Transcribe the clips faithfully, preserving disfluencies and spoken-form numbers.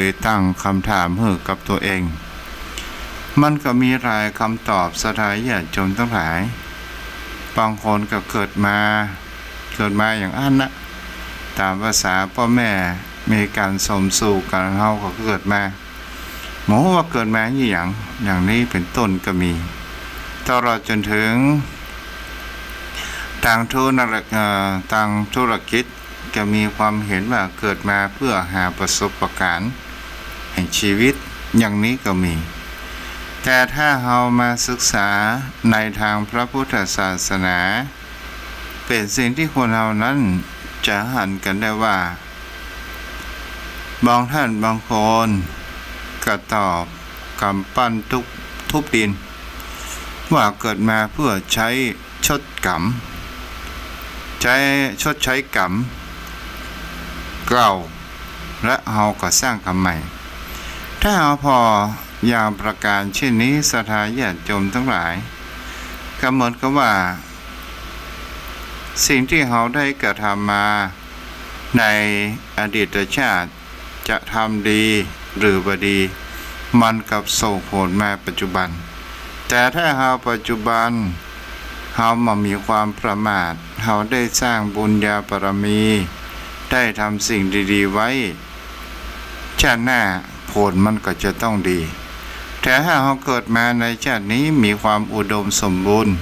ยตั้งกำถามหื้อกับตั๋วเอง มันก็มีหลายกำตอบ ศรัทธาญาติโยมตังหลาย บางคนก็เกิดมา เกิดมาอย่างอั้นนะ ต๋ามภาษาป้อแม่มีก๋านสมสู่กั๋น เฮาก็เกิดมา บ่ฮู้ว่าเกิดมาอีหยัง อย่างนี้เป๋นต้นก็มี ตลอดจ๋นเถิง ตางธุร- เอ่อ ตางธุรกิจ ก็มีความเห็นว่าเกิดมาเปื้อหาประสบก๋ารณ์แห่งจีวิต อย่างนี้ก็มี แต่ถ้าเฮามาศึกษาในตางพระพุทธศาสนา เป๋นสิ่งตี้คนเฮานั้นจะหันกั๋นได้ว่า บางต้านบางคนก็ตอบกำปั้นตุ๊บ- ทุบดิน ว่าเกิดมาเปื้อใจ๊ชดกรรม ใจ๊ชดใจ๊กรรมเก่า และเฮาก็สร้างกรรมใหม่ ถ้าเฮาผ่ออย่างประก๋านเช่นนี้ ศรัทธาญาติโยมตังหลาย ก็เหมือนกับว่า สิ่งตี้เฮาได้กระทำมาในอดีตชาติ จะทำดีหรือบ่ดี มันก็ส่งผลมาปัจจุบัน แต่ถ้าเฮาปัจจุบัน เฮาบ่มีความประมาท เฮาได้สร้างบุญญาบารมี ได้ทำสิ่งดีๆ ไว้ ชาติหน้าผลมันก็จะต้องดี แต่ถ้าเฮาเกิดมาในชาตินี้มีความอุดมสมบูรณ์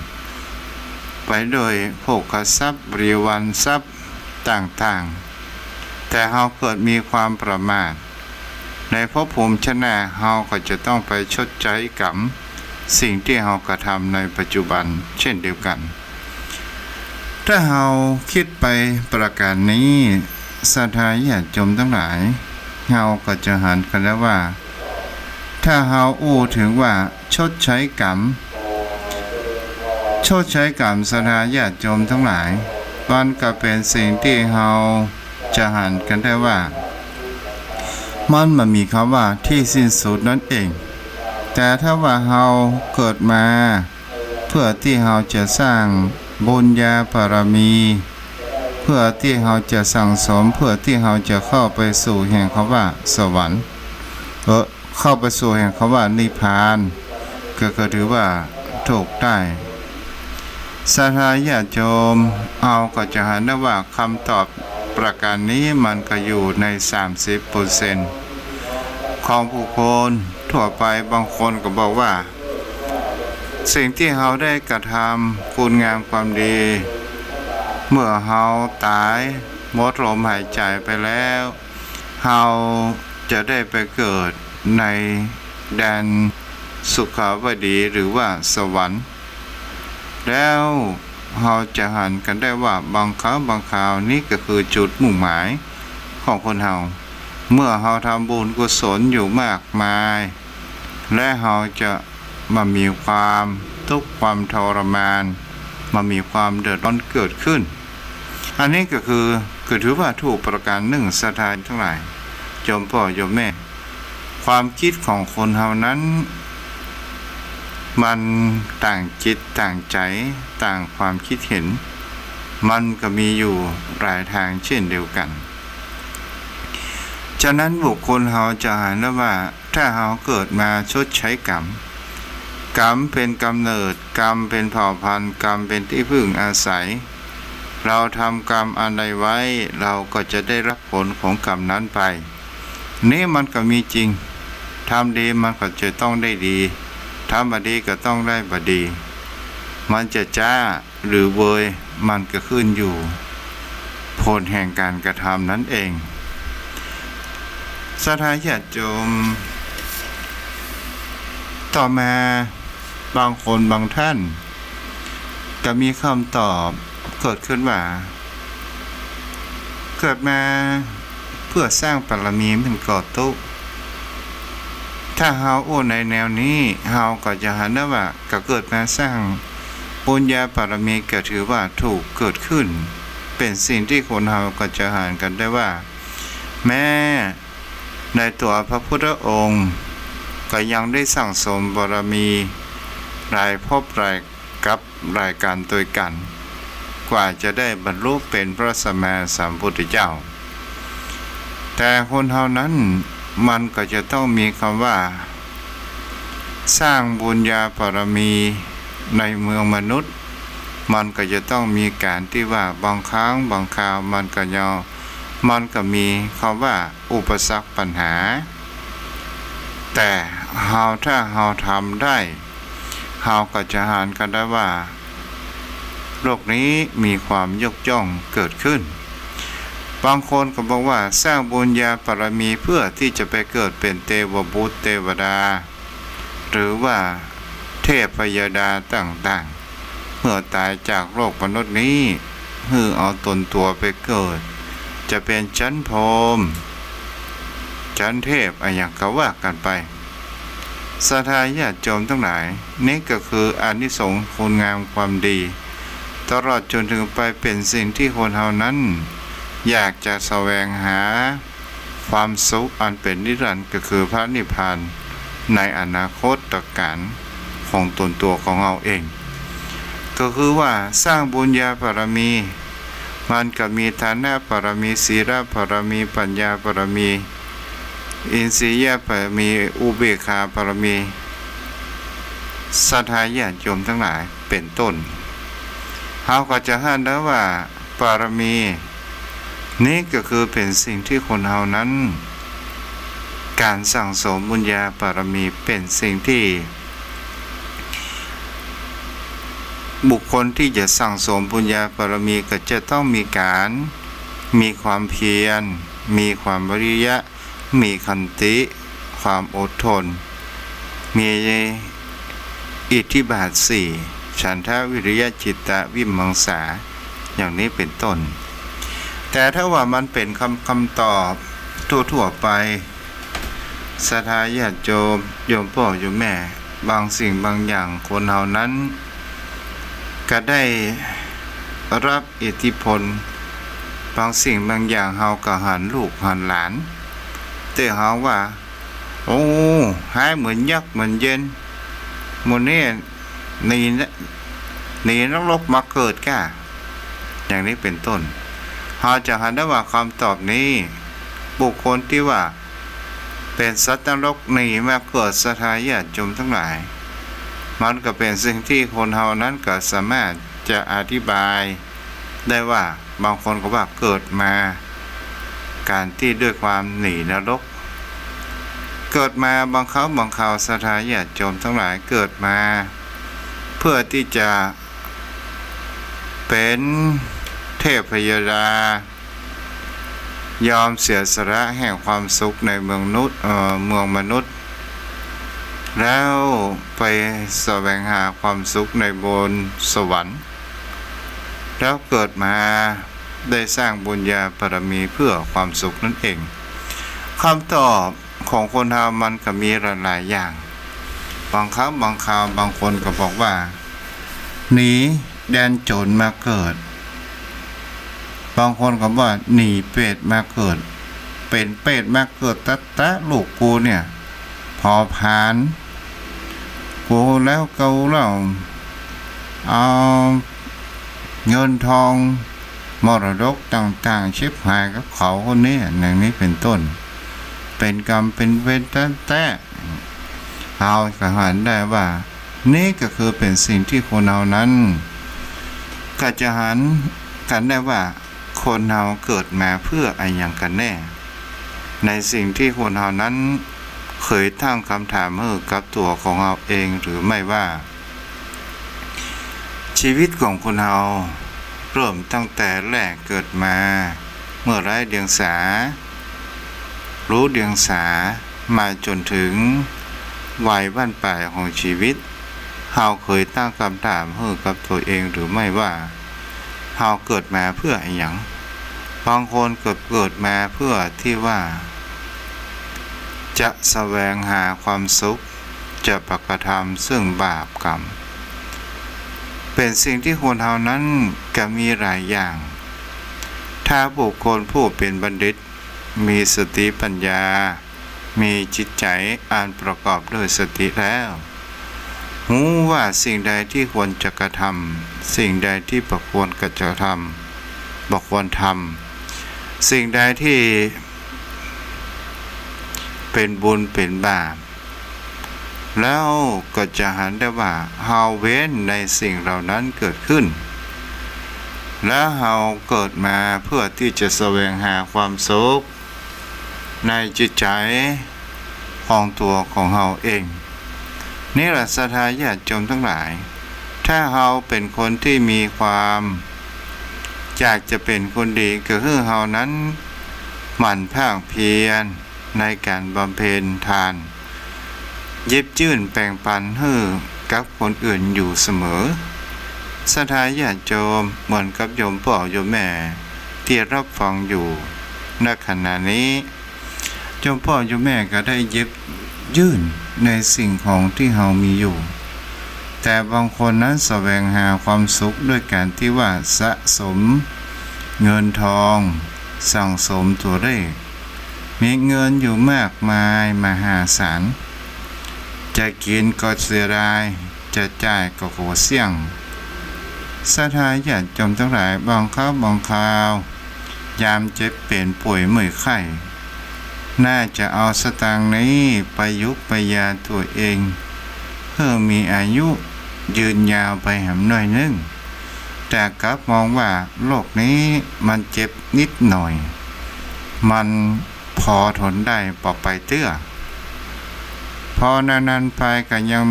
ไปด้วยโภคทรัพย์ บริวารทรัพย์ต่างๆ แต่เฮาเกิดมีความประมาท ในภพภูมิชาติหน้า เฮาก็จะต้องไปชดใจ๊กรรม สิ่งตี้เฮากระทำในปัจจุบันเช่นเดียวกั๋น ถ้าเฮาคิดไปประก๋านนี้ ศรัทธาญาติโยมตังหลาย เฮาก็จะหันกั๋นได้ว่า ถ้าเฮาอู้เถิงว่าชดใจ๊กรรม ชดใจ๊กรรม ศรัทธาญาติโยมตังหลาย มันก็เป๋นสิ่งตี้เฮาจะหันกั๋นได้ว่า มันบ่มีกำว่าตี้สิ้นสุดนั้นเอง แต่ถ้าว่าเฮาเกิดมา เปื้อตี้เฮาจะสร้างบุญญาบารมี เปื้อตี้เฮาจะสั่งสม เปื้อตี้เฮาจะเข้าไปสู่แห่งกำว่าสวรรค์ เออ เข้าไปสู่แห่งกำว่านิพพาน ก็ ก็ถือว่าถูกได้ ศรัทธาญาติโยม เฮาก็จะหันได้ว่ากำตอบประก๋านนี้มันก็อยู่ในสามสิบเปอร์เซ็นต์ของบุคคลทั่วไป บางคนก็บอกว่า สิ่งตี้เฮาได้กระทำคุณงามความดี เมื่อเฮาต๋ายหมดลมหายใจ๋ไปแล้ว เฮาจะได้ไปเกิดในแดนสุขาวดีหรือว่าสวรรค์ แล้วเฮาจะหันกั๋นได้ว่าบางคราวบางคราวนี้ก็คือจุดมุ่งหมายของคนเฮา เมื่อเฮาทำบุญกุศลอยู่มากมาย และเฮาจะบ่มีความตุ๊กข์ความทรมาน บ่มีความเดือดร้อนเกิดขึ้น อันนี้ก็คือ ก็ถือว่าถูกประก๋านนึ่ง ศรัทธาตังหลาย โยมป้อโยมแม่ ความกึ๊ดของคนเฮานั้น มันต่างจิตต่างใจ๋ ต่างความกึ๊ดเห็น มันก็มีอยู่หลายตางเจ้นเดียวกั๋น ฉะนั้นบุคคลเฮาจะหันได้ว่า ถ้าเฮาเกิดมาชดใจ๊กรรม กรรมเป๋นก๋ำเนิด กรรมเป๋นเผ่าพันธุ์ กรรมเป๋นตี้พึ่งอาศัย เฮาทำกรรมอันใดไว้ เฮาก็จะได้ฮับผลของกรรมนั้นไป นี่มันก็มีจริง ทำดีมันก็จะต้องได้ดี ทำบ่ดีก็ต้องได้บ่ดี มันจะจ๊า หรือเวย มันก็ขึ้นอยู่ผลแห่งก๋านกระทำนั้นเอง ศรัทธาญาติโยม ต่อมาบางคนบางต้านก็มีกำตอบเกิดขึ้นว่า เกิดมาเปื้อสร้างบารมีแม่นก่อตุ๊กข์ ถ้าเฮาอู้ในแนวนี้ เฮาก็จะหันได้ว่า ก็เกิดมาสร้างบุญญาบารมีก็ถือว่าถูกเกิดขึ้น เป๋นสิ่งตี้คนเฮาก็จะหันกั๋นได้ว่า แม้ในตั๋วพระพุทธองค์ก็ยังได้สั่งสมบารมีหลายภพหลายกัปหลายก๋าลตวยกั๋น กว่าจะได้บรรลุเป๋นพระสัมมาสัมพุทธเจ้า แต่คนเฮานั้น มันก็จะต้องมีกำว่า สร้างบุญญาบารมีในเมืองมนุษย์ มันก็จะต้องมีก๋านตี้ว่า บางครั้งบางคราวมันก็ยาว มันก็มีกำว่า อุปสรรคปัญหา แต่เฮา ถ้าเฮาทำได้ เฮาก็จะหันกั๋นได้ว่า โลกนี้มีความยกย่องเกิดขึ้น บางคนก็บอกว่า สร้างบุญญาบารมีเพื่อตี้จะไปเกิดเป๋นเตวบุตรเตวดา หรือว่าเทพยดาต่างๆ เมื่อต๋ายจากโลกมนุษย์นี้ หื้อเอาต๋นตั๋วไปเกิด จะเป๋นจั๊นพรหม จั๊นเทพ อะหยังก็ว่ากั๋นไป ศรัทธาญาติโยมตังหลาย นี้ก็คืออานิสงส์คุณงามความดี ตลอดจ๋นถึงไปเป๋นสิ่งตี้คนเฮานั้น อยากจะแสวงหาความสุขอันเป๋นนิรันดร์ ก็คือพระนิพพานในอนาคตกาลของต๋นตั๋วของเฮาเอง ก็คือว่าสร้างบุญญาบารมี มันก็มีทานบารมี ศีลบารมี ปัญญาบารมี อินทรียบารมี อุเบกขาบารมี ศรัทธาญาติโยมตังหลาย เป๋นต้น เฮาก็จะหันได้ว่าบารมี นี้ก็คือเป๋นสิ่งตี้คนเฮานั้น ก๋านสั่งสมบุญญาบารมีเป๋นสิ่งตี้ บุคคลตี้จะสั่งสมบุญญาบารมีก็จะต้องมีก๋าน มีความเพียร มีความวิริยะ มีขันติ ความอดทน มีอิทธิบาทสี่ ฉันทะ วิริยะ จิตตะ วิมังสา อย่างนี้เป๋นต้น แต่ถ้าว่ามันเป๋นกำ กำตอบทั่วๆ ไป ศรัทธาญาติโยม โยมป้อโยมแม่ บางสิ่งบางอย่างคนเฮานั้น ก็ได้รับอิทธิพล บางสิ่งบางอย่างเฮาก็หันลูกหันหลาน ตี้เฮาว่า โอ้ ฮ้ายเหมือนยักษ์เหมือนเยน หมู่นี้หนี หนีนรกมาเกิดก้า อย่างนี้เป๋นต้น เฮาจะหันได้ว่ากำตอบนี้ บุคคลตี้ว่าเป๋นสัตว์นรกหนีมาเกิด ศรัทธาญาติโยมตังหลาย มันก็เป๋นสิ่งตี้คนเฮานั้นก็สามารถจะอธิบายได้ว่า บางคนก็ว่าเกิดมา ก๋านตี้ด้วยความหนีนรก เกิดมาบางคราวบางคราว ศรัทธาญาติโยมตังหลาย เกิดมา เพื่อตี้จะเป๋นเทพยดา ยอมเสียสละแห่งความสุขในเมืองนุษย์ เอ่อ เมืองมนุษย์ แล้วไปแสวงหาความสุขในบนสวรรค์ แล้วเกิดมาได้สร้างบุญญาบารมีเพื่อความสุขนั้นเอง กำตอบของคนเฮามันก็มีหลายๆ อย่าง บางครั้งบางคราวบางคนก็บอกว่า หนีแดนโจ๋รมาเกิด บางคนก็ว่าหนีเปรตมาเกิด เป๋นเปรตมาเกิดต๊ะๆ ลูกกูเนี่ย เผาผลาญกูแล้วกูเล่า เอาเงินทองมรดกต่างๆ ฉิบหายกับเขาคนนี้ อย่างนี้เป๋นต้น เป๋นกรรมเป๋นเวรแต๊ๆ เฮาก็หันได้ว่า นี้ก็คือเป๋นสิ่งตี้คนเฮานั้น ก็จะหันกั๋นได้ว่า คนเฮาเกิดมาเพื่ออะหยังกั๋นแน่ ในสิ่งตี้คนเฮานั้นเกยตั้งกำถามหื้อกับตั๋วของเฮาเองหรือไม่ว่า ชีวิตของคนเฮาเริ่มตั้งแต่แรกเกิดมา เมื่อไร้เดียงสา ฮู้เดียงสา มาจ๋นถึงวัยบั้นปลายของชีวิต เฮาเกยตั้งกำถามหื้อกับตั๋วเองหรือไม่ว่า เฮาเกิดมาเพื่ออะหยัง บางคนก็เกิดมาเพื่อตี้ว่า จะแสวงหาความสุข จะไปกระทำซึ่งบาปกรรม เป๋นสิ่งตี้คนเฮานั้นก็มีหลายอย่าง ถ้าบุคคลผู้เป๋นบัณฑิต มีสติปัญญา มีจิตใจ๋อันประกอบด้วยสติแล้ว ฮู้ว่าสิ่งใดตี้ควรจะกระทำ สิ่งใดตี้บ่ควรกระทำ บ่ควรทำ สิ่งใดตี้ เป๋นบุญเป๋นบาป แล้วก็จะหันได้ว่าเฮาเว้นในสิ่งเหล่านั้นเกิดขึ้น แล้วเฮาเกิดมาเพื่อตี้จะแสวงหาความสุขในจิตใจ๋ของตั๋วของเฮาเอง นี่แหละศรัทธาญาติโยมตังหลาย ถ้าเฮาเป๋นคนตี้มีความอยากจะเป๋นคนดี ก็หื้อเฮานั้นหมั่นภาคเพียรในก๋านบำเพ็ญทาน หยิบยื่นแบ่งปันหื้อกับคนอื่นอยู่เสมอ ศรัทธาญาติโยม เหมือนกับโยมป้อโยมแม่ตี้รับฟังอยู่ ณ ขณะนี้ โยมป้อโยมแม่ก็ได้หยิบยื่นในสิ่งของตี้เฮามีอยู่ แต่บางคนนั้นแสวงหาความสุขด้วยก๋านตี้ว่าสะสมเงินทอง สั่งสมตั๋วเลข มีเงินอยู่มากมายมหาศาล จะกิ๋นก็เสียดาย จะจ่ายก็กั๋วเสี้ยง ศรัทธาญาติโยมตังหลาย บางครั้งบางคราว ยามเจ็บเป๋นป่วยเมื่อยไข้ น่าจะเอาสตางค์นี้ไปยุกไปยาตั๋วเอง หื้อมีอายุยืนยาวไปแหมหน้อยนึ่ง แต่กลับมองว่าโรคนี้มันเจ็บนิดหน่อย มัน ปอทนได้บ่ไปเตื้อ ปอนานๆ ไปก็ยัง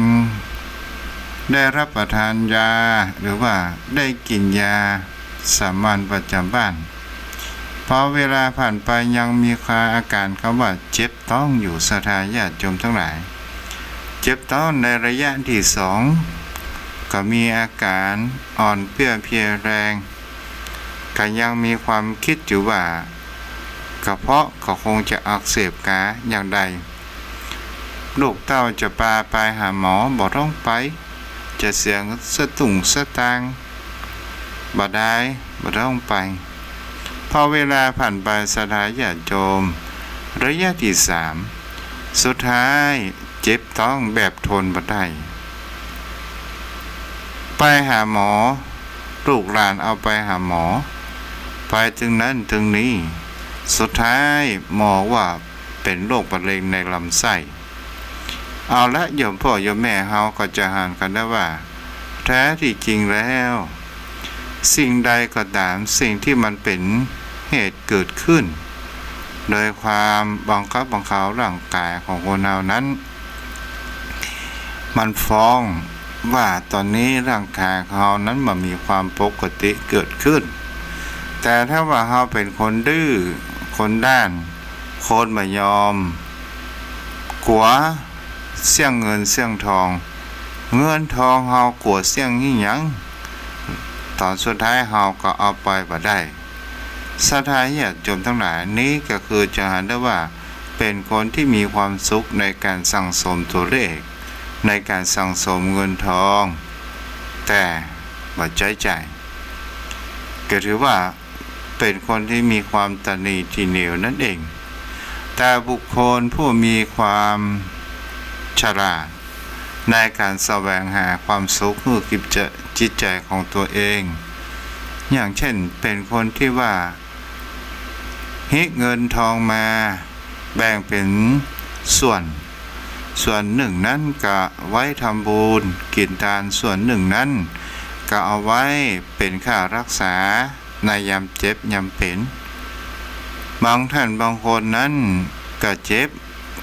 ได้รับประทานยา หรือว่าได้กิ๋นยาสามัญประจ๋ำบ้าน ปอเวลาผ่านไปยังมีอาก๋านกำว่าเจ็บต๊องอยู่ ศรัทธาญาติโยมตังหลาย เจ็บต๊องในระยะตี้สอง ก็มีอาก๋านอ่อนเปี้ยเพลียแรง ก็ยังมีความกึ๊ดอยู่ว่า กระเพาะก็คงจะอักเสบกาอย่างใด ลูกเต้าจะปาไปหาหมอบ่ต้องไป จะเสียสตุ้งสตางค์บ่ได้ บ่ต้องไป ปอเวลาผ่านไป ศรัทธาญาติโยม ระยะตี้สาม สุดท้ายเจ็บต๊องแบบทนบ่ได้ ไปหาหมอ ลูกหลานเอาไปหาหมอ ไปตึงนั้นตึงนี้ สุดท้ายหมอว่าเป๋นโรคมะเร็งในลำไส้ เอาละ โยมป้อโยมแม่เฮาก็จะหันกั๋นได้ว่า แท้ตี้จริงแล้ว สิ่งใดก็ต๋าม สิ่งตี้มันเป๋นเหตุเกิดขึ้น โดยความบางครั้งบางคราวร่างก๋ายของคนเฮานั้น มันฟ้องว่าต๋อนนี้ร่างก๋ายของเฮานั้นมันมีความปกติเกิดขึ้น แต่ถ้าว่าเฮาเป๋นคนดื้อ คนด้าน คนบ่ยอม กั๋วเสี้ยงเงินเสี้ยงทอง เงินทองเฮากั๋วเสี้ยงหื้อหยัง ต๋อนสุดท้ายเฮาก็เอาไปบ่ได้ ศรัทธาญาติโยมตังหลาย นี้ก็คือจะหันได้ว่าเป๋นคนตี้มีความสุขในก๋านสั่งสมตั๋วเลข ในก๋านสั่งสมเงินทอง แต่บ่ใจ๊จ่าย ก็ถือว่าเป๋นคนตี้มีความตระหนี่ถี่เหนี่ยวนั้นเอง แต่บุคคลผู้มีความฉลาดในก๋านแสวงหาความสุขหื้อจิตใจ๋ของตั๋วเอง อย่างเช่น เป๋นคนตี้ว่า ฮิเงินทองมา แบ่งเป๋นส่วน ส่วนนึ่งนั้นก็ไว้ทำบุญกิ๋นตาน ส่วนนึ่งนั้นก็เอาไว้เป๋นค่าฮักษาในยามเจ็บยามเป๋น บางท่านบางคนนั้นก็เก็บ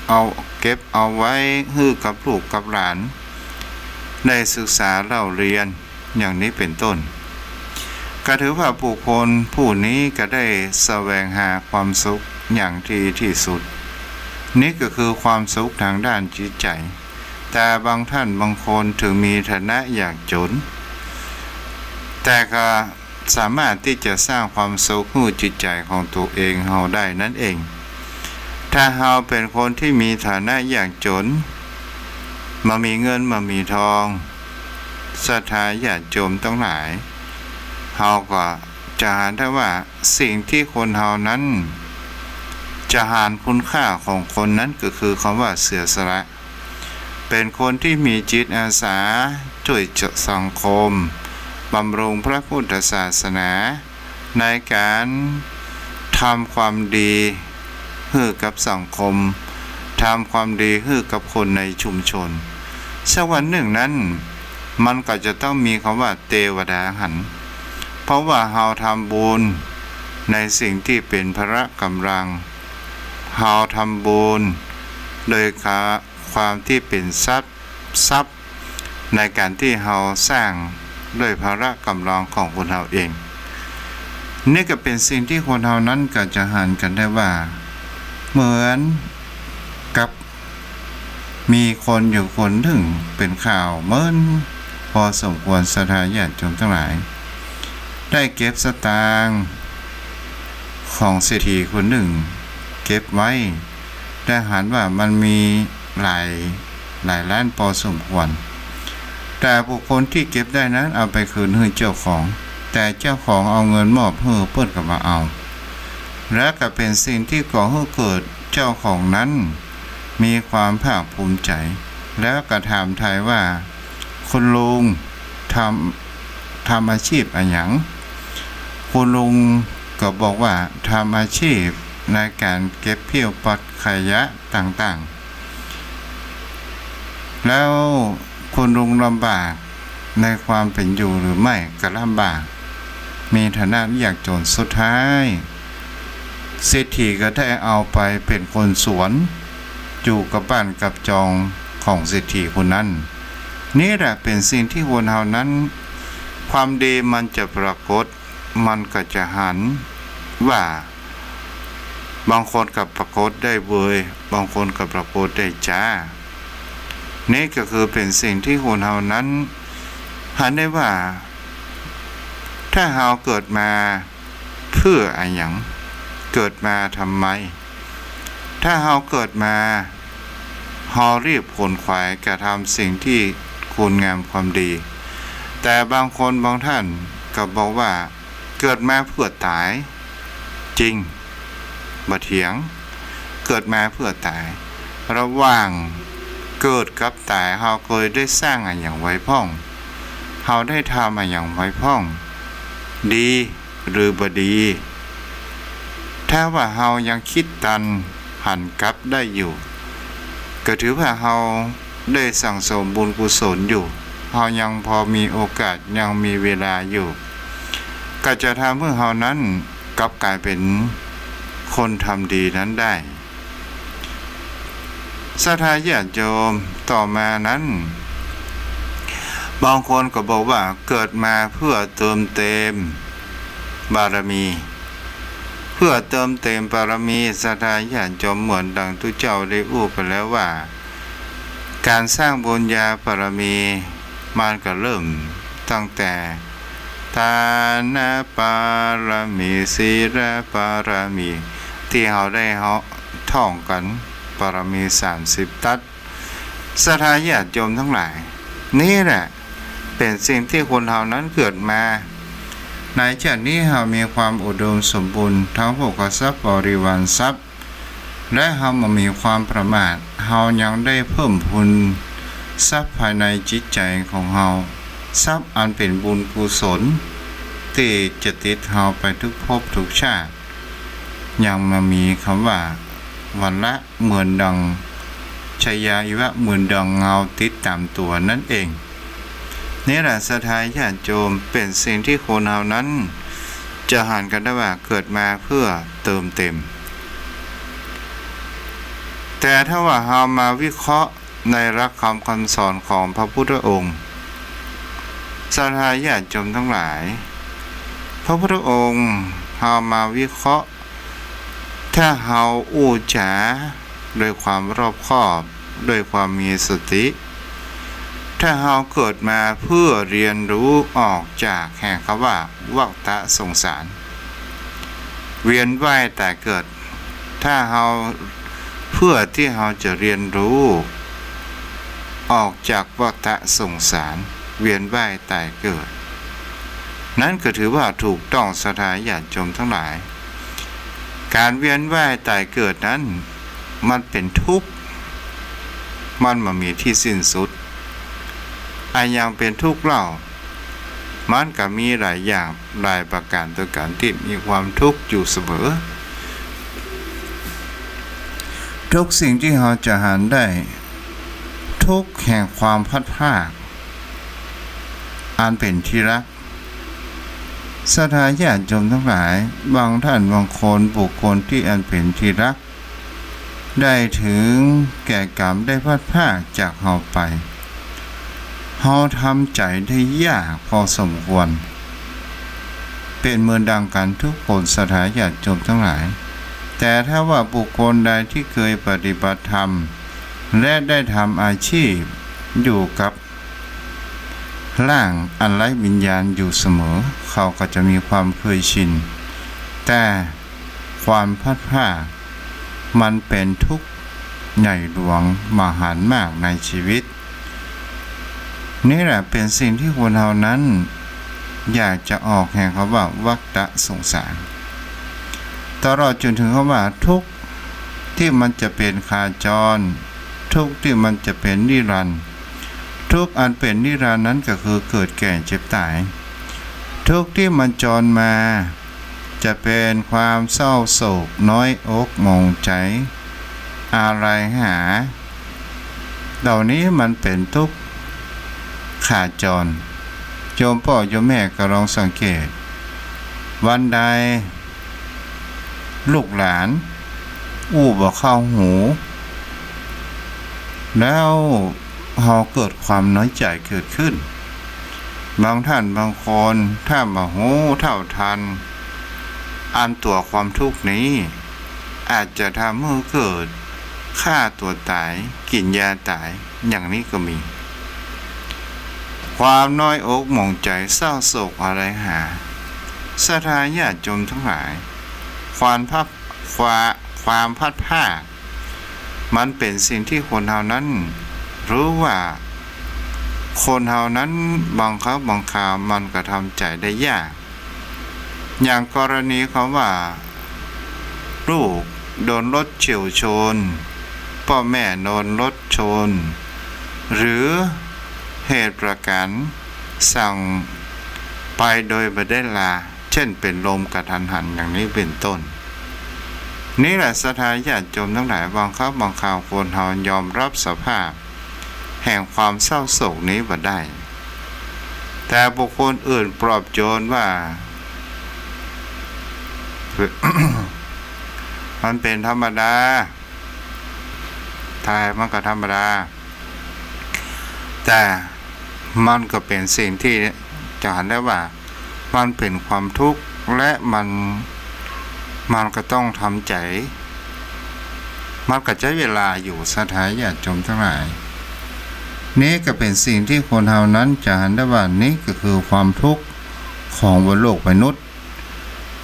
เอา เก็บเอาไว้หื้อกับลูกกับหลานได้ศึกษาเล่าเรียน อย่างนี้เป๋นต้น ก็ถือว่าบุคคลผู้นี้ก็ได้แสวงหาความสุขอย่างดีตี้สุด นี้ก็คือความสุขตางด้านจิตใจ๋ แต่บางท่านบางคนเถิงมีฐานะยากจ๋น แต่ก็สามารถตี้จะสร้างความสุขหื้อจิตใจ๋ของตั๋วเองเฮาได้นั้นเอง ถ้าเฮาเป๋นคนตี้มีฐานะยากจ๋น บ่มีเงินบ่มีทอง ศรัทธาญาติโยมตังหลาย เฮาก็จะหันได้ว่าสิ่งตี้คนเฮานั้น จะหันคุณค่าของคนนั้นก็คือคำว่าเสียสละ เป๋นคนตี้มีจิตอาสาจ้วยสังคม บำรุงพระพุทธศาสนา ในก๋านทำความดีหื้อกับสังคม ท ทำความดีหื้อกับคนในชุมชน สักวันนึ่งนั้น มันก็จะต้องมีกำว่าเตวดาหัน เพราะว่าเฮาทำบุญในสิ่งตี้เป๋นพละก๋ำลัง เฮาทำบุญโดยความตี้เป๋นทรัพย์ ทรัพย์ในก๋านตี้เฮาสร้างโดยพละก๋ำลังของคนเฮาเอง นี่ก็เป๋นสิ่งตี้คนเฮานั้นก็จะหันกั๋นได้ว่า เหมือนกับมีคนอยู่คนนึ่งเป๋นข่าวเมินพอสมควร ศรัทธาญาติโยมตังหลาย ได้เก็บสตางค์ของเศรษฐีคนนึ่งเก็บไว้ ได้หันว่ามันมีหลาย หลายล้านปอสมควร แต่บุคคลตี้เก็บได้นั้นเอาไปคืนหื้อเจ้าของ แต่เจ้าของเอาเงินมอบหื้อเปิ้นก็บ่เอา และก็เป๋นสิ่งตี้ก่อหื้อเกิดเจ้าของนั้นมีความภาคภูมิใจ๋ แล้วก็ถามไถ่ว่า คุณลุงทำ ทำอาชีพอะหยัง คุณลุงก็บอกว่าทำอาชีพในก๋านเก็บหิ้วปัดขยะต่างๆ แล้วคุณลุงลำบากในความเป๋นอยู่หรือไม่ ก็ลำบาก มีฐานะยากจน สุดท้าย เศรษฐีก็ได้เอาไปเป๋นคนสวน อยู่กับบ้านกับจองของเศรษฐีคนนั้น นี่แหละเป๋นสิ่งตี้คนเฮานั้น ความดีมันจะปรากฏ มันก็จะหันว่า บางคนก็ปรากฏได้เวย บางคนก็ปรากฏได้จ๊า นี่ก็คือเป๋นสิ่งตี้คนเฮานั้น หันได้ว่า ถ้าเฮาเกิดมาเปื้ออะหยัง เกิดมาทำไม ถ้าเฮาเกิดมา เฮารีบขวนขวายกระทำสิ่งตี้คุณงามความดี แต่บางคนบางท่านก็บอกว่า เกิดมาเปื้อต๋าย จริง บ่เถียง เกิดมาเปื้อต๋าย ระหว่างเกิดกับต๋าย เฮาเกยได้สร้างอะหยังไว้พ่อง เฮาได้ทำอะหยังไว้พ่อง ดีหรือบ่ดี ถ้าว่าเฮายังกึ๊ดตันหันกลับได้อยู่ ก็ถือว่าเฮาได้สั่งสมบุญกุศลอยู่ เฮายังพอมีโอกาส ยังมีเวลาอยู่ ก็จะทำหื้อเฮานั้นกลับก๋ายเป๋นคนทำดีนั้นได้ ศรัทธาญาติโยม ต่อมานั้น บางคนก็บอกว่าเกิดมาเปื้อเติมเต็มบารมี เปื้อเติมเต็มบารมี ศรัทธาญาติโยม เหมือนดังตุ๊เจ้าได้อู้ไปแล้วว่า ก๋านสร้างบุญญาบารมี มันก็เริ่มตั้งแต่ ทานบารมี ศีลบารมี ตี้เฮาได้เฮาท่องกั๋น บารมีสามสิบตั๊ด ศรัทธาญาติโยมตังหลาย นี่แหละเป๋นสิ่งตี้คนเฮานั้นเกิดมา ในชาตินี้เฮามีความอุดมสมบูรณ์ ทั้งโภคทรัพย์ บริวารทรัพย์ และเฮาบ่มีความประมาท เฮายังได้เพิ่มพูนทรัพย์ภายในจิตใจ๋ของเฮา ทรัพย์อันเป๋นบุญกุศล ตี้จะติดเฮาไปทุกภพทุกชาติ ยังบ่มีกำว่าวันละ เหมือนดังชายาอีวะ เหมือนดังเงาติดต๋ามตั๋วนั้นเอง นี่แหละศรัทธาญาติโยม เป๋นสิ่งตี้คนเฮานั้นจะหันกั๋นได้ว่าเกิดมาเปื้อเติมเต็ม แต่ถ้าว่าเฮามาวิเคราะห์ในหลักธรรมคำสอนของพระพุทธองค์ ศรัทธาญาติโยมตังหลาย พระพุทธองค์ เฮามาวิเคราะห์ ถ้าเฮาอู้จ๋าด้วยความรอบคอบ ด้วยความมีสติ ถ้าเฮาเกิดมาเปื้อเฮียนฮู้ออกจากแห่งกำว่าวัฏฏะสงสาร เวียนว่ายต๋ายเกิด ถ้าเฮา เปื้อตี้เฮาจะเฮียนฮู้ออกจากวัฏฏะสงสาร เวียนว่ายต๋ายเกิด นั้นก็ถือว่าถูกต้อง ศรัทธาญาติโยมตังหลาย ก๋านเวียนว่ายต๋ายเกิดนั้น มันเป๋นทุกข์ มันบ่มีตี้สิ้นสุด อะหยังเป๋นทุกข์เล่า มันก็มีหลายอย่าง หลายประก๋านตวยกั๋นตี้มีความทุกข์อยู่เสมอ ทุกสิ่งตี้เฮาจะหันได้ ทุกข์แห่งความพลัดพราก อันเป๋นตี้ฮัก ศรัทธาญาติโยมตังหลาย บางต้านบางคน บุคคลตี้อันเป๋นตี้ฮัก ได้เถิงแก่ก๋รรมได้พลัดพรากจากเฮาไป เฮาทำใจ๋ได้ยากพอสมควร เป๋นเหมือนดังกั๋นกู้คน ศรัทธาญาติโยมตังหลาย แต่ถ้าว่าบุคคลใดตี้เกยปฏิบัติธรรม และได้ทำอาชีพอยู่กับ ร่างอันไร้วิญญาณอยู่เสมอ เขาก็จะมีความเคยชิน แต่ความพลัดพรากมันเป๋นทุกข์ใหญ่หลวงมหันต์มากในชีวิต นี่แหละเป๋นสิ่งตี้คนเฮานั้นอยากจะออกแห่งกำว่าวัฏฏะสงสาร ตลอดจ๋นเถิงกำว่าทุกข์ตี้มันจะเป๋นขาจร ทุกข์ตี้มันจะเป๋นนิรันดร์ ทุกข์อันเป๋นนิรันดร์นั้นก็คือเกิดแก่เจ็บต๋าย ทุกข์ตี้มันจรมา จะเป๋นความเศร้าโศก น้อยอกหมองใจ๋ อาลัยหา เหล่านี้มันเป๋นทุกข์ขาจร โยมป้อโยมแม่ก็ลองสังเกต วันใด ลูกหลาน อู้บ่เข้าหู แล้วเฮาเกิดความน้อยใจ๋เกิดขึ้น บางต้านบางคนถ้าบ่ฮู้เท่าทัน อันตั๋วความทุกข์นี้ อาจจะทำหื้อเกิดฆ่าตั๋วต๋าย กิ๋นยาต๋าย อย่างนี้ก็มี ความน้อยอกหมองใจ๋ เศร้าโศกอาลัยหา ศรัทธาญาติโยมตังหลาย ความพลัด ความ ความพลัดพราก มันเป๋นสิ่งตี้คนเฮานั้น หรือว่าคนเฮานั้นบางครั้งบางคราวมันก็ทำใจ๋ได้ยาก อย่างกรณีกำว่า ลูกโดนรถเฉี่ยวชน ป้อแม่โดนรถชน หรือเหตุประก๋ารสั่งไปโดยบ่ได้ลา เจ้นเป๋นลมกะทันหันอย่างนี้เป๋นต้น นี่แหละศรัทธาญาติโยมตังหลาย บางครั้งบางคราวคนเฮายอมฮับสภาพแห่งความเศร้าโศกนี้บ่ได้ แต่บุคคลอื่นปลอบโยนว่า มันเป๋นธรรมดา ต๋ายมันก็ธรรมดา แต่มันก็เป๋นสิ่งตี้จะหันได้ว่า มันเป๋นความทุกข์ และมัน มันก็ต้องทำใจ๋ มันก็ใจ๊เวลาอยู่ ศรัทธาญาติโยมตังหลาย นี่ก็เป๋นสิ่งตี้คนเฮานั้นจะหันได้ว่า นี่ก็คือความทุกข์ของบนโลกมนุษย์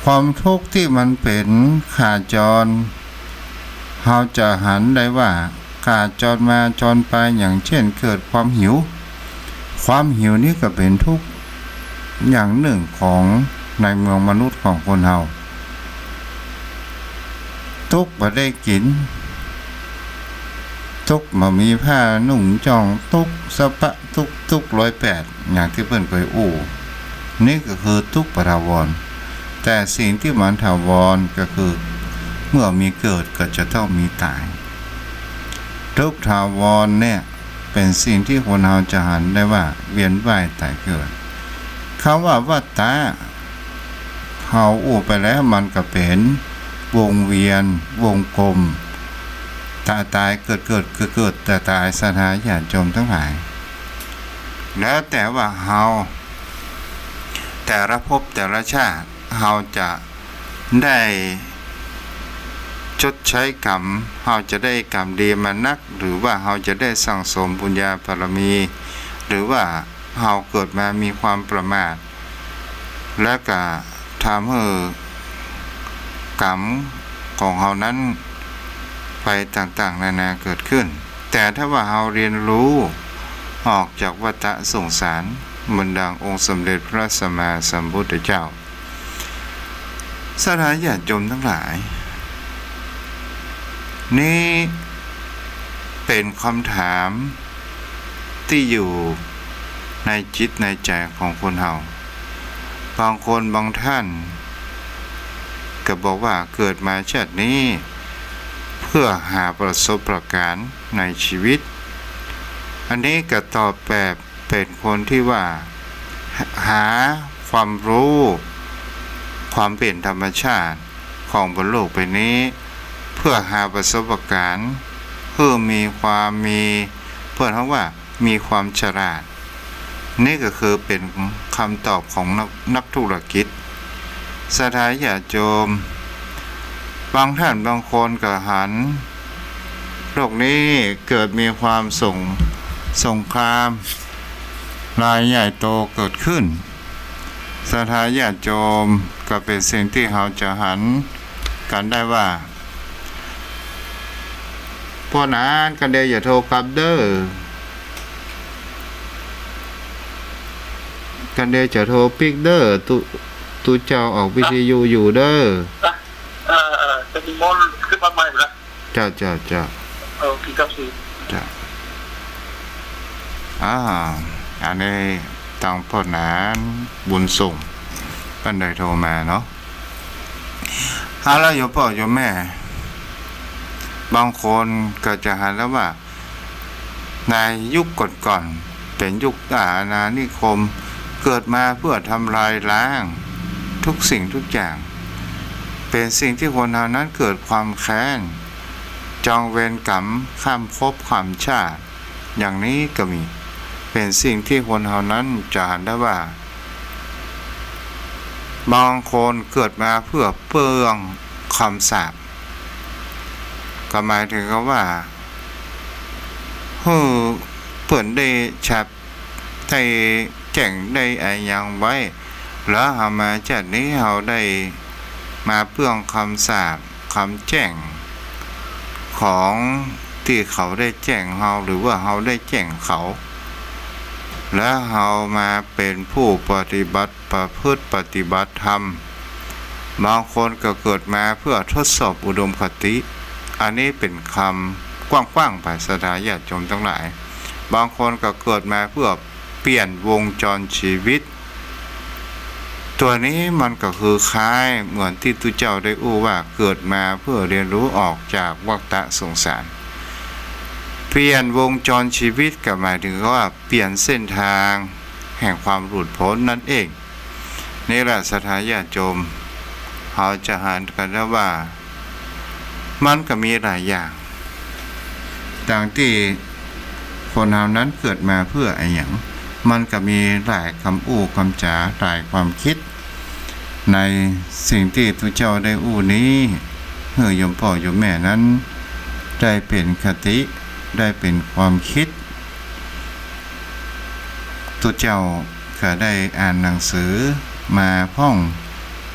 ความทุกข์ตี้มันเป๋นขาจร เฮาจะหันได้ว่าขาจรมาจรไป อย่างเจ้นเกิดความหิว ความหิวนี้ก็เป๋นทุกข์อย่างนึ่งของในเมืองมนุษย์ของคนเฮา ตุ๊กบ่ได้กิ๋น ตุ๊กบ่มีผ้านุ่งจ่อง ตุ๊กสะปะตุ๊ก ตุ๊กร้อยแปด อย่างตี้เปิ้นเกยอู้ นี่ก็คือตุ๊กบ่ถาวร แต่สิ่งตี้มันถาวรก็คือ เมื่อมีเกิดก็จะต้องมีต๋าย ตุ๊กถาวรเนี่ยเป๋นสิ่งตี้คนเฮาจะหันได้ว่าเวียนว่ายต๋ายเกิด กำว่าวัฏฏะ เฮาอู้ไปแล้วมันก็เป๋นวงเวียน วงกลม ต๋ายต๋ายเกิดเกิดเกิดเกิดต๋ายต๋าย ศรัทธาญาติโยมตังหลาย แล้วแต่ว่าเฮา แต่ละภพแต่ละชาติ เฮาจะได้ชดใช้กรรม เฮาจะได้กรรมดีมานัก หรือว่าเฮาจะได้สั่งสมบุญญาบารมี หรือว่า เฮาเกิดมามีความประมาท และก็ทำหื้อกรรมของเฮานั้นไปต่างๆ นานาเกิดขึ้น แต่ถ้าว่าเฮาเรียนรู้ออกจากวัฏฏะสงสาร เหมือนดังองค์สมเด็จพระสัมมาสัมพุทธเจ้า ศรัทธาญาติโยมตังหลาย นี้เป๋นกำถามตี้อยู่ในจิตในใจ๋ของคนเฮา บางคนบางต้านก็บอกว่าเกิดมาชาตินี้ ผ เปื้อหาประสบการณ์ในจีวิต อันนี้ก็ตอบแบบเป๋นคนตี้ว่า หาความฮู้ ความเป๋นธรรมชาติของบนโลกใบนี้ เปื้อหาประสบการณ์ หื้อมีความมี เปิ้นฮ้องว่า มีความฉลาด นี่ก็คือเป๋นกำตอบของนัก นักธุรกิจ ศรัทธาญาติโยม บางต้านบางคนก็หัน โลกนี้เกิดมีความสง สงคราม รายใหญ่โตเกิดขึ้น ศรัทธาญาติโยม ก็เป๋นสิ่งตี้เฮาจะหันกั๋นได้ว่า ป้อหนาน กาเดียวจะโทรกลับเด้อ กาเดียวจะโทรปิ๊กเด้อ ตุ๊ ตุ๊เจ้าออกวิทยุอยู่เด้อ เออ เออ จะมีมนต์ขึ้นมาใหม่ละ เจ้า เจ้า เจ้า เออ โอเคครับ เจ้า อ่า อันนี้ตังป้อหนาน บุญส่ง เปิ้นได้โทรมาเนาะ เอาละ โยมป้อโยมแม่ บางคนก็จะหันแล้วว่า ในยุคก่อนๆ เป๋นยุคอาณานิคม เกิดมาเปื้อทำลายล้างทุกสิ่งทุกอย่าง เป๋นสิ่งตี้คนเฮานั้นเกิดความแค้น จองเวรกรรมข้ามภพข้ามชาติ อย่างนี้ก็มี เป๋นสิ่งตี้คนเฮานั้นจะหันได้ว่า บางคนเกิดมาเปื้อเปื้องคำสาป ก็หมายถึงกับว่า หื้อเปิ้นได้ฉับ ได้แจ้ง ได้อะหยังไว้ แล้วเฮามาจาตินี้เฮาได้มาเปื้องคำสาป คำแจ้ง ของตี้เขาได้แจ้งเฮา หรือว่าเฮาได้แจ้งเขา แล้วเฮามาเป๋นผู้ปฏิบัติ ประพฤติปฏิบัติธรรม บางคนก็เกิดมาเปื้อทดสอบอุดมคติ อันนี้เป๋นกำกว้างๆ ไป ศรัทธาญาติโยมตังหลาย บางคนก็เกิดมาเปื้อเปลี่ยนวงจรจีวิต ตั๋วนี้มันก็คือคล้ายเหมือนตี้ตุ๊เจ้าได้อู้ว่าเกิดมาเปื้อเรียนฮู้ออกจากวัฏฏะสงสาร เปลี่ยนวงจรจีวิตก็หมายถึงว่าเปลี่ยนเส้นตางแห่งความหลุดป๊นนั้นเอง นี่แหละ ศรัทธาญาติโยม เฮาจะหันกั๋นได้ว่า มันก็มีหลายอย่าง ตางตี้คนเฮานั้นเกิดมาเปื้ออะหยัง มันก็มีหลายกำอู้กำจ๋า หลายความกึ๊ด ในสิ่งตี้ตุ๊เจ้าได้อู้นี้ หื้อโยมป้อโยมแม่นั้น ได้เป๋นคติ ได้เป๋นความกึ๊ด ตุ๊เจ้าก็ได้อ่านหนังสือมาพ่อง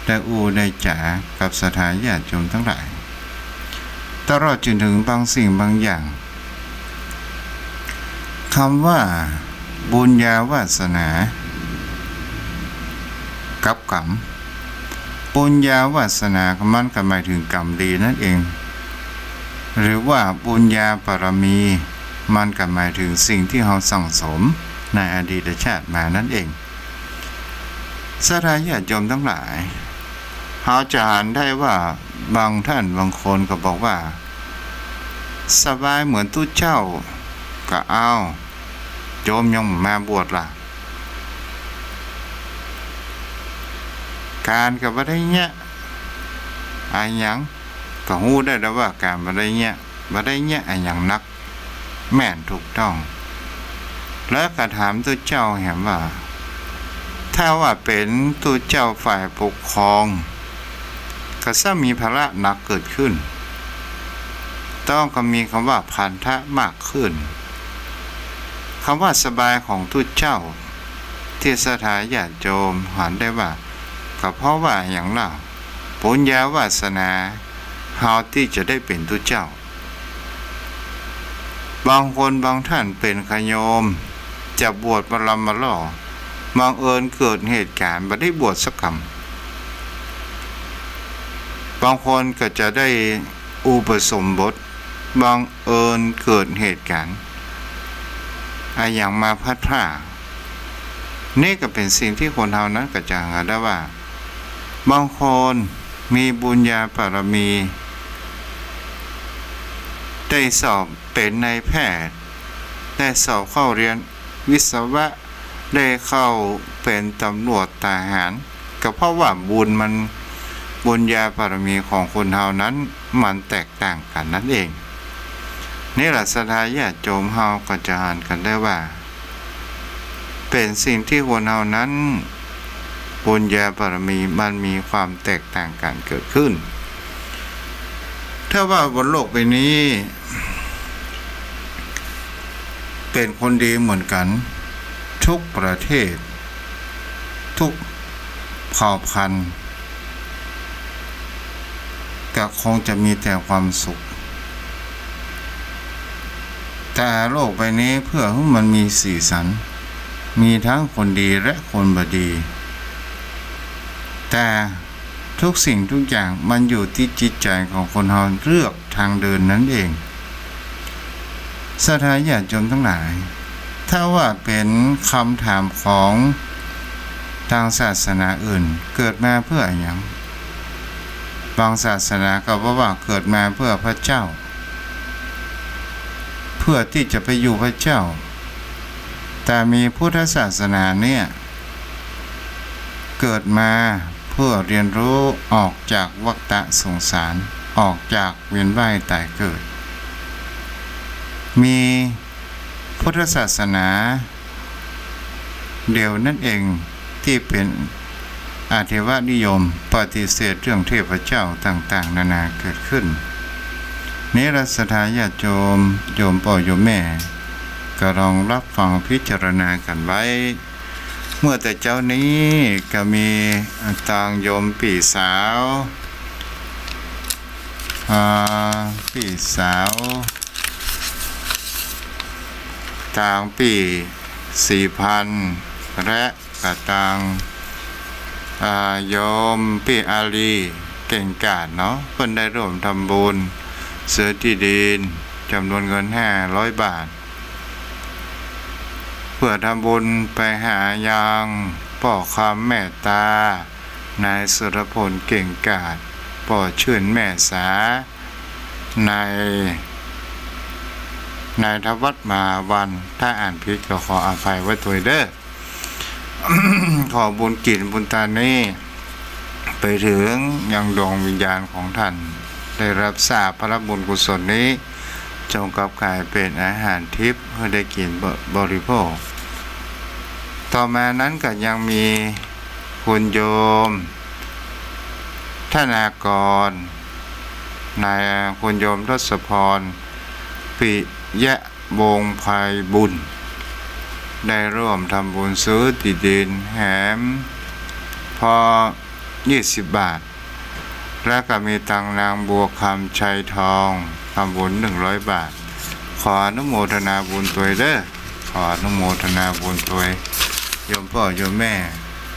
ได้อู้ได้จ๋ากับศรัทธาญาติโยมตังหลาย ตลอดจนเถิงบางสิ่งบางอย่าง กำว่าบุญญาวาสนา กับกำ บุญญาวาสนามันก็หมายเถิงกำดีนั่นเอง หรือว่าบุญญาบารมี มันก็หมายเถิงสิ่งตี้เฮาสั่งสมในอดีตชาติมานั่นเอง ศรัทธาญาติโยมตังหลาย เฮาจะหันได้ว่าบางต้านบางคนก็บอกว่า สบายเหมือนตุ๊เจ้า ก็เอา โยมยังบ่มาบวชล่ะ ก๋านก็บ่ได้เยียะอะหยัง ก็ฮู้ได้แล้วว่าก๋านบ่ได้เยียะ บ่ได้เยียะอะหยังนัก แม่นถูกต้อง แล้วก็ถามตุ๊เจ้าแหมว่า ถ้าว่าเป๋นตุ๊เจ้าฝ่ายปกครอง ก็ซ้ำมีภาระหนักเกิดขึ้น ต้องก็มีกำว่าพันธะมากขึ้น กำว่าสบายของตุ๊เจ้า ตี้ศรัทธาญาติโยมหันได้ว่า ก็เพราะว่าอะหยังเล่า บุญญาวาสนา เฮาตี้จะได้เป๋นตุ๊เจ้า บางคนบางต้านเป๋นขะโยม จะบวชมาลำมาล่อ บังเอิญเกิดเหตุก๋ารณ์บ่ได้บวชสักกำ บางคนก็จะได้อุปสมบท บังเอิญเกิดเหตุก๋ารณ์อะหยังมาพลัดพราก นี่ก็เป๋นสิ่งตี้คนเฮานั้นก็จะหันได้ว่า บางคนมีบุญญาบารมี ได้สอบเป๋นนายแพทย์ ได้สอบเข้าเฮียนวิศวะ ได้เข้าเป๋นต๋ำรวจทหาร ก็เพราะว่าบุญมัน บุญญาบารมีของคนเฮานั้นมันแตกต่างกั๋นนั้นเอง นี่แหละศรัทธาญาติโยมเฮาก็จะหันกั๋นได้ว่า เป๋นสิ่งตี้คนเฮานั้น บุญญาบารมีมันมีความแตกต่างกั๋นเกิดขึ้น ถ้าว่าบนโลกใบนี้ เป๋นคนดีเหมือนกั๋น ทุกประเทศ ทุกเผ่าพันธุ์ ก็คงจะมีแต่ความสุข แต่โลกใบนี้เพื่อหื้อมันมีสีสัน มีทั้งคนดีและคนบ่ดี แต่ทุกสิ่งทุกอย่างมันอยู่ตี้จิตใจ๋ของคนเฮาเลือกทางเดินนั้นเอง ศรัทธาญาติโยมตังหลาย ถ้าว่าเป๋นกำถามของตางศาสนาอื่น เกิดมาเปื้ออะหยัง บางศาสนาก็บอกว่าเกิดมาเปื้อพระเจ้า เปื้อตี้จะไปอยู่พระเจ้า แต่มีพุทธศาสนาเนี่ย เกิดมาเปื้อเฮียนฮู้ออกจากวัฏฏะสงสาร ออกจากเวียนว่ายต๋ายเกิด มีพุทธศาสนาเดียวนั้นเองตี้เป๋นอเถรนิยม ปฏิเสธเรื่องเทพเจ้าต่างๆ นานาเกิดขึ้น นี่ละศรัทธาญาติโยม โยมป้อโยมแม่ ก็ลองฮับฟังพิจารณากั๋นไว้ เมื่อแต่เจ๊านี้ก็มีตางโยมปี้สาว อ่า ปี้สาว ตางปี้ศรีพันธ์ และก็ตาง อ่า โยมปี้อาลี เก่งกาจเนาะ เปิ้นได้ร่วมทำบุญซื้อตี้ดินจ๋ำนวนเงินห้าร้อยบาท เปื้อทำบุญไปหายังป้อคำเมตตา นายสุรพลเก่งกาจ ป้อชื่นแม่สา นาย นายธวัฒน์มหาวัน ถ้าอ่านผิดก็ขออภัยไว้ตวยเด้อ ขอบุญกิ๋นบุญตานนี้ ไปเถิงยังดวงวิญญาณของต้าน ได้ฮับซากผลบุญกุศลนี้ จงกลับก๋ายเป๋นอาหารทิพย์หื้อได้กิ๋นบ- บริโภค ต่อมานั้นก็ยังมีคุณโยม ธนากร นาย คุณโยมทศพร ปิยะวงศ์ไพบุญ ได้ร่วมทำบุญซื้อตี้ดินแหม พอ ยี่สิบบาท แล้วก็มีตางนางบัวคำ ชัยทอง ทำบุญหนึ่งร้อยบาท ขออนุโมทนาบุญตวยเด้อ ขออนุโมทนาบุญตวย โยมป้อโยมแม่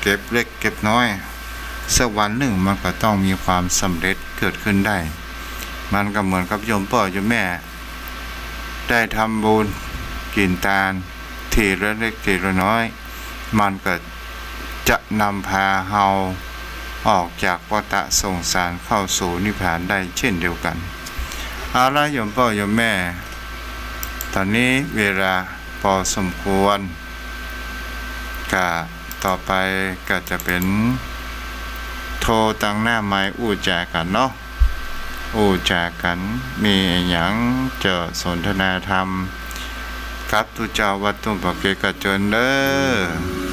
เก็บเล็กเก็บน้อย สักวันนึ่งมันก็ต้องมีความสำเร็จเกิดขึ้นได้ มันก็เหมือนกับโยมป้อโยมแม่ ได้ทำบุญกิ๋นตาน ทีละเล็กทีละน้อย มันก็จะนำพาเฮาออกจากวัฏฏะสงสารเข้าสู่นิพพานได้เช่นเดียวกั๋น เอาละโยมป้อโยมแม่ ต๋อนนี้เวลาปอสมควร ก็ต่อไปก็จะเป๋นโทรตางหน้าไมค์อู้จ๋ากั๋นเนาะ อู้จ๋ากั๋น มีอะหยังจะสนทนาธรรมกับตุ๊เจ้าวัดตุ้งปะเกก็เจิญเด้อ